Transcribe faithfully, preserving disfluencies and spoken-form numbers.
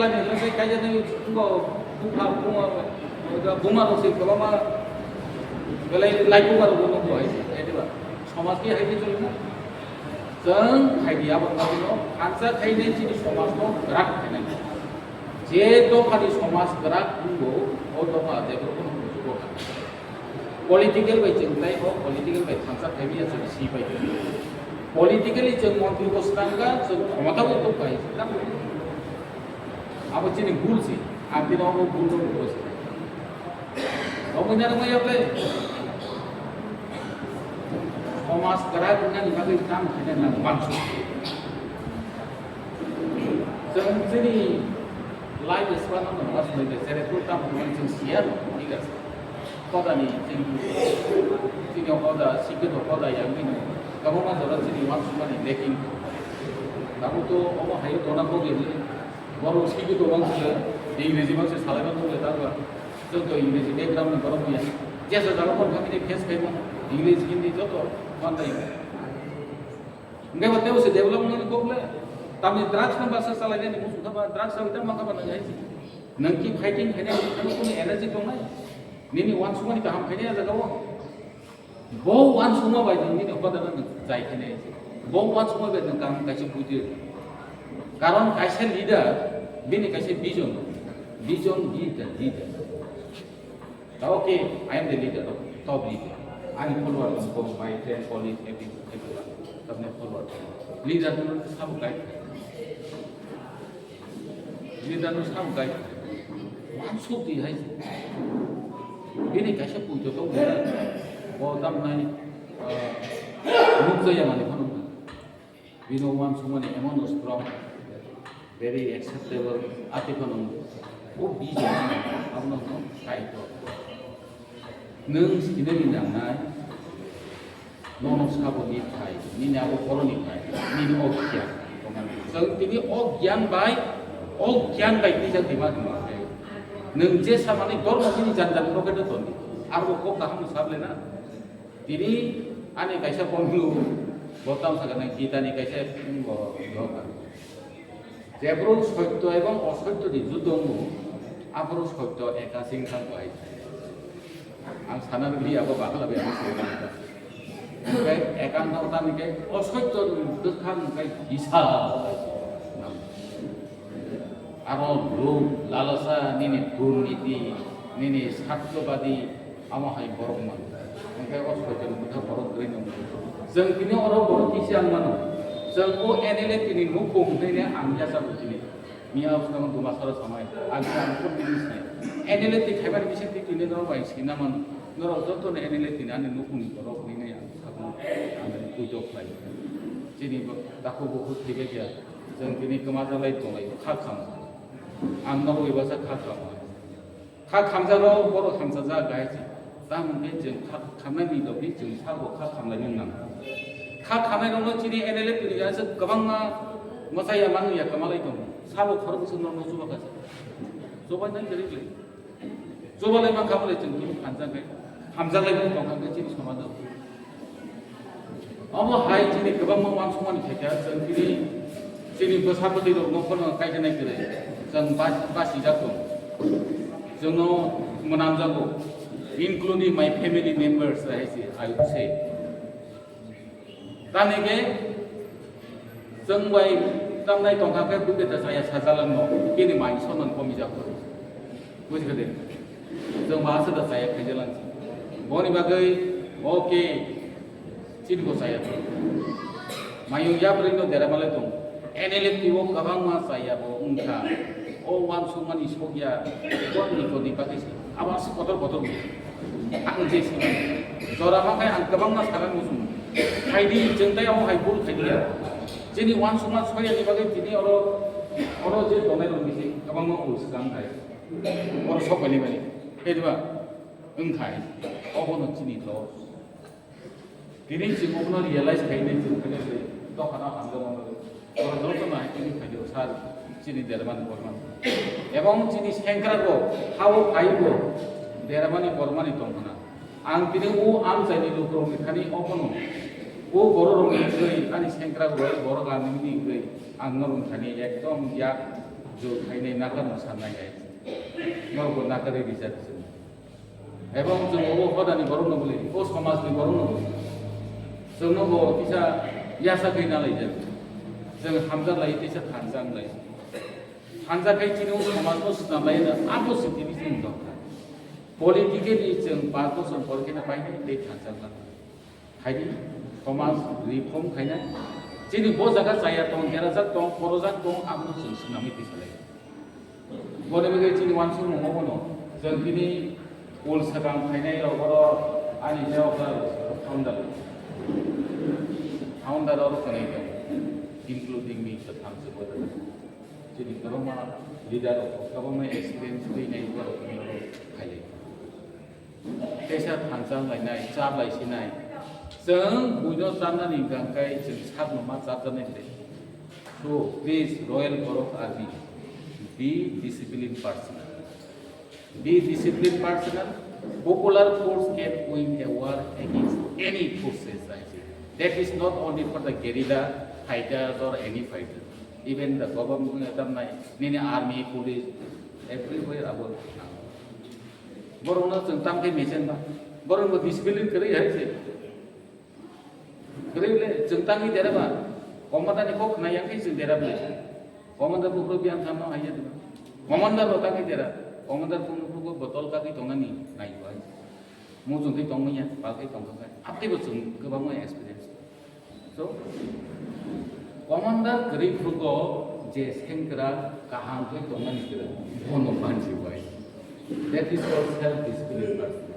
Ani hwnkhe kaijaknai wngkha buma, buma rok se kwbangma belai laibuma rok nukgo hai se, hai diba? Somaj khe hai khe choli na? Chwng hai di abo no thansa khainai chini somaj no kwrak khainai. Je dophani somaj kwrak wngbo, o dopha jephru bono kuchugo kha. Political bai chwng tei o political bai thansa khaimya chwng si bai. Politically chwng montri bo swkang kha, chwng khomota bo tong bai. Abo chini bhul se, ang tini obo bhul rok bo se. Obo nang maya ble. Somaj kwrak wngnani bagwi tamo khaina nang uansuk. Chwng chini life span no mas mai de, jere kul tamo khaimani chwng siya no, thik ase. Hodani chini, chini hoda, sikhe to hoda yangwi no, kwbangma jora chini uansukmani lacking. Tabuk to omo hayo dona bo geli, borok sikhe to uansukle, Ingreji uansuk salai mano le tabuk. Chwng to Ingreji background ni borok ya. Jesa jaga phano kami face khaima, English, Hindi joto mantai. Hingke bo tebo se development ni kok le. Tamni drugs no basa salai ni musu thaba drugs salai tamo kaba nang hai. Nang ki fighting khaina, nang kuni energy tongnai. Nini uansukmani kaham khaina jaga o. Bo uansukma bai nwng nini hoda no nwng chai khe nai se. Bo uansukma bai nwng kaham kaisa buji rw. Karon kaisa leader, bini kaisa vision. Vision give the leader. Okay, I am the leader, top leader. Ani follower rok, my friend, colleague, every, everyone. Tamni follower. Leader no sabo guide. Leader no sabo guide. Uansuk di hai. Bini kaisa puito tong. Bo tamnai, ah, nukjaya mani phano. Bini uansukmani emon strong, very acceptable, ati phano. O vision abono kai to. Nwng sinani nangnai. Nono sabo ni thai, nini abo boroni thai, nini o gyan. Chwng tini o gyan bai, o gyan bai twijak di ma hwnma khe. Nwng je samani dormo bini jan jan pocket o toni, aro bo kok kaham sable na. Tini ani kaisa bondhu, bo tamo sakha na Gita ni kaisa, bo, bo, Jephru soitto ebong osoitto ni judo wngo, aphuru soitto eka sing thang bai. Ang sana rwdi abo bakla bai ang sini. Hingke eka no tani ke osoitto ni bwkhak hingke hisa. Aro lub, lalasa, nini durniti, nini sartobadi, Amo hai borok man. Hingke o soitan bwkha borok dui nung. Chwng tini oro borok kisi ang mano. Chwng o N L F T ni nukhung hwnwi ang yachago tini. Miya bwskang duma sora samai. Ang khe ang kok tini sinai. N L F T khaimani bising twi tini norok bai sina mano. Norok joto no N L F T ni ani nukhung ni borok hwnwi ang sakno ang puito khlai. Chini bo takhuk bukhuk thwibaikha. Chwng tini kwma jalai tonglai kha kham. Ang norok bai basa kha kham. Kha khamjaro borok hamsajak gai se. Tamo hwnkhe chwng kha khamnani logi chwng sabo kha khamlaina nang. Kha khamnairokno chini N L F ni aswk kwbangma mwchaya manwi ya kwmalai tongo. Sabo khoroksa norokno chuba kha se. Chubaina kwrwi le. Chubalai mankha bole chwng tini hamjaknai. Hamjaklai tongkha khe chini somajo. Omo hai chini kwbangma uansukmani khaikha, chwng tini chini bwsa bwtwi rokno phano kaijaknai kwrwi. Chwng bas-, basijak tongo. Chwngno mwnamjago, including my family members, hai se, I would say. Tamni khe chwng bai tamnai tongkha khe buikhe ta chaya sajalangno, bini mai soman komijak phuru. Bujikha de? Chwng ba aswk da chaya khaijalang. Boni bagwi, okay, chini bo chaya. Mayung yabrwi no dera malai tong. N L F T o kwbangma chaya bo wngkha. O uansukmani sokya, kotni kotni bagwi se. Abo aswk kotor kotor wngkha. Ang je sini. Jora ma khai ang kwbangma sana muchung. Khaidi chwng tai amo hai bul khaidi ya. Chini uansukma soyani bagwi tini oro, oro je tongnai rok bisi kwbangma ul swkang khai. Oro sok bai nai bani. Khe diba? Wng khai. Obono chini loss. Tini chwng obono realize khai nai chwng khai nai dokhano hamjakma bagwi. Oro joto no hai tini khai dio sir chini dermani bormani. Ebong chini sengkrak rok hao phai bo dermani bormani tong khna. Ang tini o amchaini lukurokni thani obono o bororokni wngwi ani sengkrak rok borok ani wngwi ang norokni thani ekdom yak Khainai nakarno sanai hai. Norokbo nakarwi rijak chwng. Ebong chwng obo hodani borokno bwlwi, o somajni borokno bwlwi. Chwngno bo kisa yasa khe nalaijak. Chwng hamjak lai, kisa thansa wng lai. Thansa khai chini o somajno swnam lai na, abo swtwi chini dorkar. Politically chwng panch bochor pore khe na painai tei thansa wng lai. Haidi, somaj reform khainai. Chini bo jaga chaya tong, derajak tong, porojak tong, abono chwng swnamwi twi salai. Boni bagwi chini uansukmung obono, chwng tini ul swkang khainai rok oro ani jawabdar founder, founder oro kwnwi tong, including me, kwthang se bo chini kwbangma leader rok, kwbangma experience twi nai borok khailai. Teisa thansa wng lainai, chap lai sinai. Chwng buino chamnani hwnkha khe chwng sakno ma chapjaknai le. So, please, Royal Borok Army, be disciplined personnel. Be disciplined personnel. Popular force can win a war against any forces, I say. That is not only for the guerrilla fighters or any fighter. Even the government, nini army, police, everywhere abo. Borokno chwng tang khe mesen ba. Borokno discipline kwrwi hai se. Kwrwi le chwng tangwi dera ba. Commander ni kok khna yang khe chwng dera bwle. Commander buphuru biyan thamno hai ya deba. Commander bo tangwi dera. Commander buphuru botol kagwi tongnani nai bai. Muchung khe tongmani ya, pal khe tongkha khe. Abtwi bo chwng kwbangma experience. So, commander kwrwi phrugo je sengkrak kaham khe tongnani kwrwi, bono mansi bai. That is called self discipline person.